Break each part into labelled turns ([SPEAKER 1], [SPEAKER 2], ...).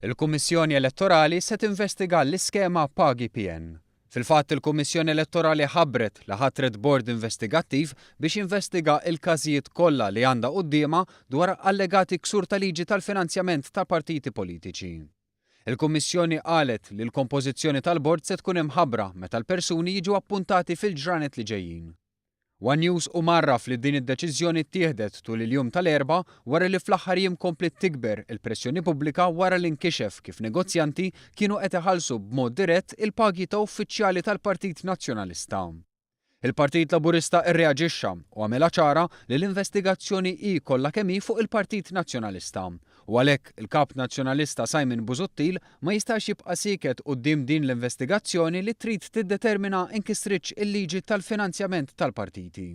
[SPEAKER 1] Il-Kummissjoni Elettorali se tinvestiga l-iskema Pagi PN. Fil-fatt il-Kummissjoni Elettorali ħabbret li ħatret bord investigattiv biex jinvestiga l-każijiet kollha li għandha quddiemha dwar allegati ksur ta' liġi tal-finanzjament ta' partiti politiċi. Il-Kummissjoni qalet li l-kompożizzjoni tal-bord se tkun imħabbra meta l-persuni jiġu appuntati fil-ġranet li ġejjin. One News hu mgħarraf li din id-deċiżjoni ttieħdet tul il-jum tal-Erbgħa wara li fl-aħħar jiem kompliet tikber il-pressjoni pubblika wara li nkixef kif negozjanti kienu qed iħallsu b'mod dirett il-pagi ta' uffiċjali tal-Partit Nazzjonalista. Il-Partit Laburista rreaġixxa u għamilha ċara li l-investigazzjoni hi kollha kemm hi fuq il-Partit Nazzjonalista u għalhekk il-Kap Nazzjonalista Simon Busuttil ma jistax jibqa' sieket quddiem din l-investigazzjoni li trid tiddetermina nkisritx il-liġi tal-finanzjament tal-partiti.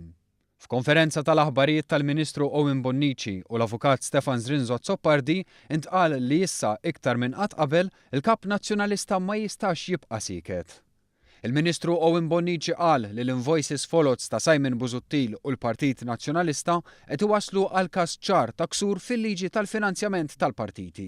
[SPEAKER 1] F'konferenza tal-aħbarijiet tal-Ministru Owen Bonnici u l-Avukat Stefan Zrinzo Azzopardi intqal li issa iktar minn qatt qabel il-Kap Nazzjonalista ma jistax jibqa' sieket. Il-Ministru Owen Bonnici qal li l-invoices foloz ta' Simon Busuttil u l-Partit Nazzjonalista qed iwasslu għal każ ċar ta' ksur fil-liġi tal-finanzjament tal-partiti.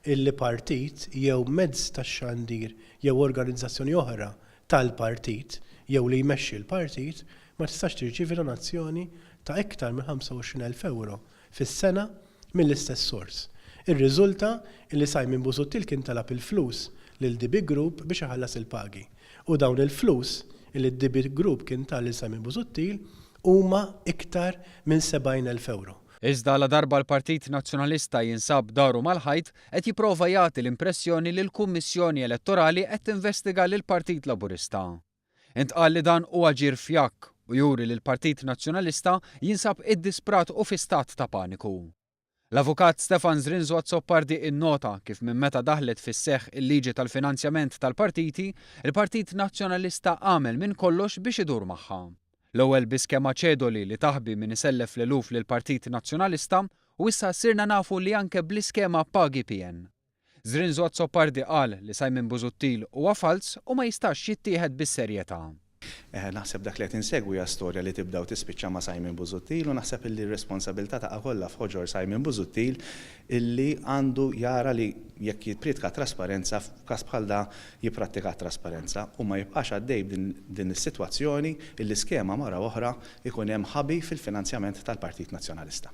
[SPEAKER 2] Illi partit jew mezz tax-xandir jew organizzazzjoni oħra tal-partit jew li jmexxi l-partit ma tistax tirċievi donazzjoni ta' iktar minn 25,000 ewro fis-sena mill-istess sors. Irriżulta illi Simon Busuttil kien talab il-flus lil DB Group biex iħallas il-pagi. U dawn il-flus illi d-DB Group kien ta lil Simon Busuttil huma iktar minn 70,000 ewro.
[SPEAKER 1] Iżda ladarba l-Partit Nazzjonalista jinsab daru mal-ħajt, qed jipprova jagħti l-impressjoni li l-Kummissjoni Elettorali qed tinvestiga lill-Partit Laburista. Intqal li dan hu aġir fjakk u juri li l-Partit Nazzjonalista jinsab iddisprat u fi stat ta' paniku. L-Avukat Stefan Zrinzo Azzopardi innota kif minn meta daħlet fis-seħħ il-liġi tal-finanzjament tal-partiti, il-Partit Nazzjonalista għamel minn kollox biex idur magħha. L-ewwel bi skema ċedoli li taħbi min isellef l-eluf lill-Partit Nazzjonalista u issa sirna nafu li anke bl-iskema Pagi PN. Zrinzo Azzopardi qal li Simon Busuttil huwa falz u ma jistax jittieħed bis-serjetà.
[SPEAKER 3] Naħseb dak li qed insegwu hija storja li tibda u tispiċċa ma' Simon Busuttil u naħseb illi r-responsabilità taqa' kollha f'ħoġor Simon Busuttil illi għandu jara li jekk jipprietka t-trasparenza f'każ bħal da jipprattika t-trasparenza u ma jibqax għaddej b'din is-sitwazzjoni illi skema mara oħra jkun hemm ħabi fil-finanzjament tal-Partit Nazzjonalista.